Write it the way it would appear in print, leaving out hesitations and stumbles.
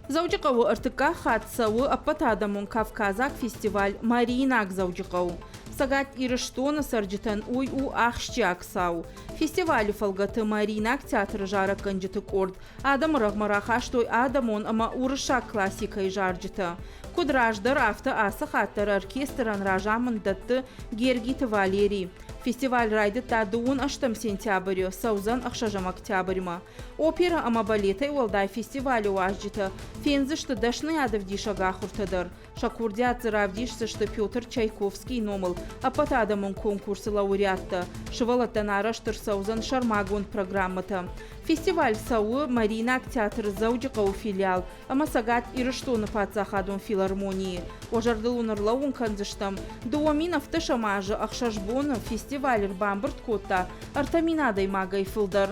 Дзӕуджыхъӕуы ӕртыккаг хатт цӕуы ӕппӕтадӕмон кавказаг фестиваль «Мариинаг Дзӕуджыхъӕу». Цӕгат Ирыстоны цӕрджытӕн уый у ахсджиаг цау. Фестивалы фӕлгӕты Мариинаг театры зарӕггӕнджыты къорд адӕмы рӕгъмӕ рахастой адӕмон ӕмӕ уырыссаг классикӕйы зарджытӕ. Куыд раздӕр, афтӕ ацы хатт дӕр оркестрӕн разамынд дӕтты Гергиты Валерий. Фестиваль райдыдта дыууын ӕстӕм сентябры, цӕудзӕн ӕхсӕзӕм октябрьмӕ. Оперӕ ӕмӕ балетӕй уӕлдай фестивалы уазджытӕ фендзысты дӕсныйадӕвдисӕг ахуыртӕ дӕр. Сӕ курдиат дзы равдисдзысты Петр Чайковскийы номыл ӕппӕтадӕмон конкурсы лауреаттӕ. Сывӕллӕттӕн арӕзт ӕрцӕудзӕн сӕрмагонд программӕтӕ. Фестиваль цӕуы Мариинаг театры Дзӕуджыхъӕуы филиал ӕмӕ Цӕгат Ирыстоны паддзахадон филармонийы. Уӕ зӕрдыл уын ӕрлӕууын кӕндзыстӕм, 2017 азы ӕхсӕз боны фестиваль ӕрбамбырд кодта 3000 адӕймагӕй фылдӕр.